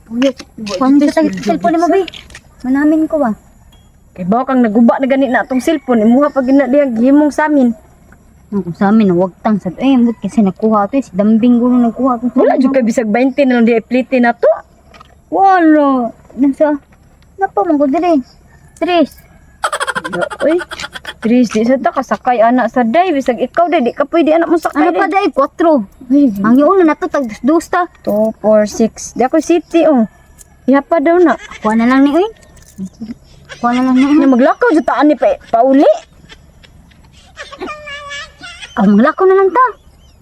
Kuan sa tag cellphone mo be. Manamin ko ba? Kay bawo kang naguba na gani na atong cellphone imuha pag gina diha gihimong sa amin. Ang kung sa amin wag tang sad eh mut kasi nakuha to eh. Si Dambing gulo nagkuha to. Wala jud kay bisag 20 na lang diha iplite na to. Wala. Nasa napa man ko dire. Tres. Uy, Tris, di sa ta kasakay anak sa day bisag ikaw day di ka pwede anak mo sakay. Ano pa day? Kwatro. Uy, Ang iuna na to tag dos ta. 2 4 6. Di ako city oh. Iha pa daw na. Kuha na lang ni oy. Kuha na lang ni oy. Nya maglakaw jud ta ani pa pauli. Ah, maglakaw na lang ta.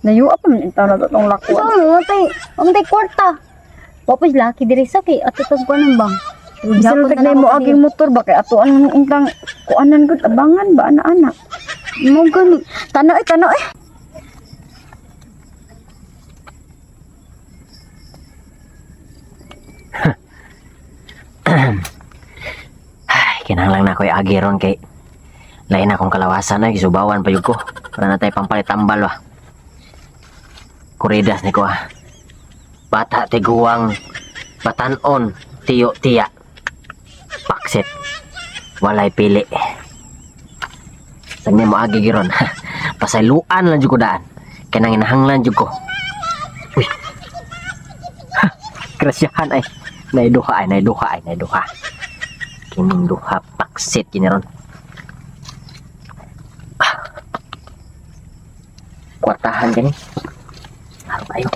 Nayua pa man intaw na to tong So, lakuan. mo tay, ang tay kwarta. Wapos laki dire sa kay ato tag kuan bang. Bisan tag na mo aging motor ba kay ato ang untang kuanan gud abangan ba ana ana. Mo gani. Tanaw eh, tanaw eh. Ay, kinahanglan na ako'y agi ron kay lain akong kalawasan ay gisubawan pa yun ko. Para na tayo pampalit tambal ba. Kuridas ni ko ah. Bata tiguang batanon tiyo tiya. Paksit. Walay pili. Sagni mo agi giron. Pasayloan lang jud ko daan. Kay nang inahanglan jud ko. Uy. Grasyahan ay. Naiduha ay, naiduha ay, naiduha. Kining duha paksit kini ron. Ah. Kwartahan kini. Haro kayo.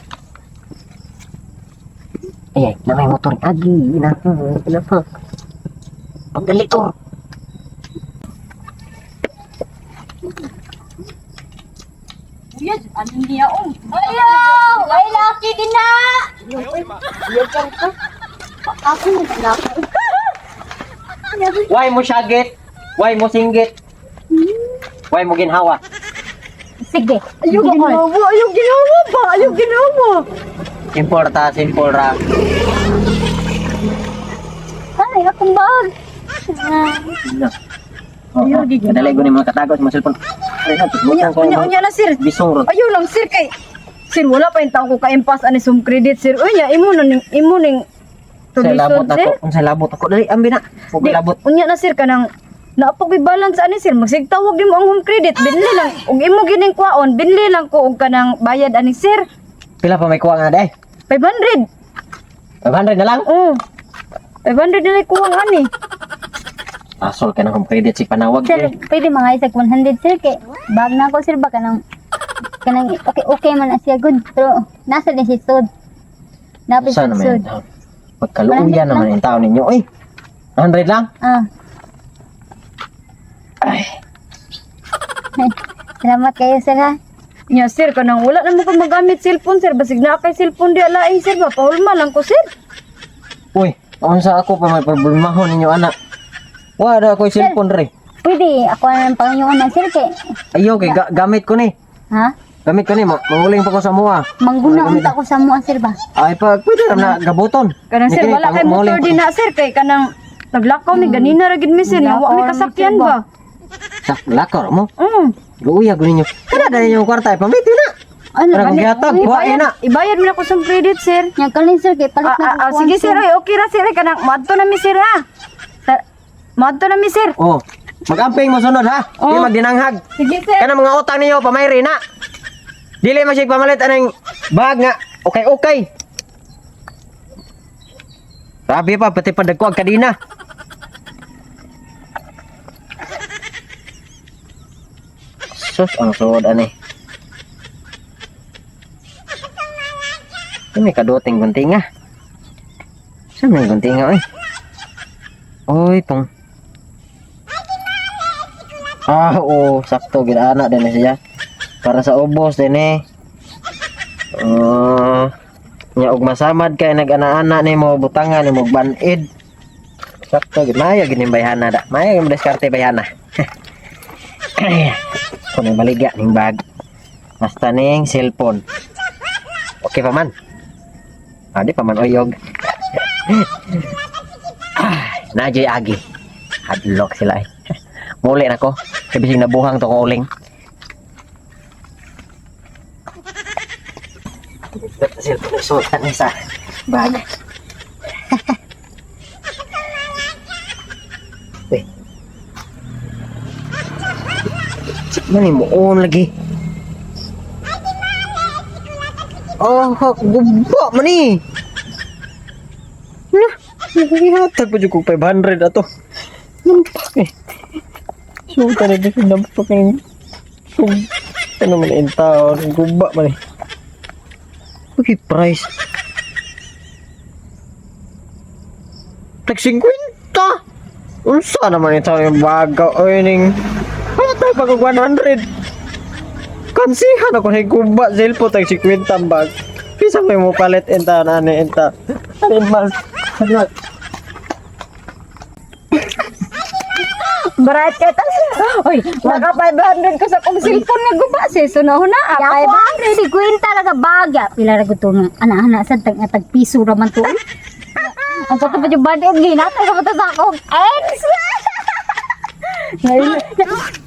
Ay, ay, na may motor agi na na pa. Pagdali to. Kuya, ano niya oh. Ayaw, ay laki din na. Ako mo laki. Why mo syagit? Why mo singgit? Why mo ginhawa? Sige. Ayaw ginawa, ayaw ginawa ba? Ayaw ginawa. Importa, simple ra. Ay, akong bag. Na. Oh, kadali ko ni mga katago sa mga cellphone. Ay, na, Unya, butang ko unya, yung unya na sir. bisong ron. Ayaw lang sir kay Sir, wala pa yung tao ko ka-impas ani sum credit sir. Unya, imo na ning imo ning Sa labot tulisod sir. ako. Unsa labot ako. Dali, ambi na. Huwag Di, labot. unya na sir kanang naapog balance ani sir. Magsigtawag nimo ang home credit, binli lang og imo gining kwaon, binli lang ko og kanang bayad ani sir. Pila pa may kuha nga day? 500. 500 na lang. Oh. 500 na lang kuwang ani. Asol ka ng home credit si panawag. Sir, Eh. pwede mga isag 100 sir kay bag na ako sir ba kanang kanang okay okay man na siya good pero nasa din si sud. Napit Saan sa naman sud. yun? Pagkaluya naman yung tao ninyo. Uy, 100 lang? Ah, Ay, salamat kayo sir ha. Nya sir kanang wala na mo ko magamit cellphone sir basig na kay cellphone di ala eh, sir ba pahulma lang ko sir. uy, unsa ako pa may problemahon ninyo anak. Wala ako cellphone re. Pwede ako na lang pangyoon na sir kay Ayaw kay gamit ko ni. ha? Gamit ko ni, manguling pa ko sa mua. Mangguna unta ko sa mua sir ba? Ay pa, pwede ra na gabuton. Kanang sir Ni kini, wala kay manguling motor pa din ko. na sir kay kanang naglakaw mi ganina ra gid mi sir nga wa mi Naglakaw mi, kasakyan sir, ba? ba. Sa lakor mo. Luya ko ninyo. Kada dali yung kwarta, pamiti na. Ano Para kong gihatag, wa na. Ibayad mo na ko sa credit sir. Nya kalin sir kay palit Ah, na ah, ah, ko sige sir, oy, okay ra sir ay kanang madto na mi sir ha. Madto na mi sir. Oh, magamping mo sunod ha. Di Oh. magdinanghag. Sige sir. Kana mga utang ninyo pamayri na. Dili man siya pamalit anang bag nga. Okay, okay. Grabe pa, pati pa dagko ang kadina. Sus, ang suod ani. Ay, may kaduting guntinga. Saan may guntinga, oy? Oy, pong. Ah, oo, sakto ginaana din na siya. Para sa ubos din eh. Nya og masamad kay nag-ana-ana nimo butangan nimo banid. Sakto gid maayo gid ning bayhana da. Maayo gid diskarte bayhana. Kung may baligya ning bag. Basta ning cellphone. Okay pa man. Ah, di pa man oyog. Ah, Najoy agi. Hadlock sila eh. Muli na ko. Kay bisig nabuhang to kong uling. Cellphone sultan ni sa bag. Uy. Mani mo on lagi. Oh, guba man ni. Nah, gihatag pa jud kog 500 ato. Nampak eh. So, tara di nampak eh. So, ano man in taon, guba man eh. Okay, price. Tag 50! Unsa naman ito yung baga o ning Ano pag 100? Kansihan ako ni guba cellphone tag 50 ang bag. Bisa may mo palit enta na ani enta. Ani mas. Ano? Barat kay tas. Oy, naka 500 ko sa kong cellphone nga guba sis. So na na, Ako ang 50 ra ka bagya. Pila ra gud to nga ana-ana sad tag tag piso ra man to. Ang kato pa yung bad end ginatay ka pa to sa akong ex. 500.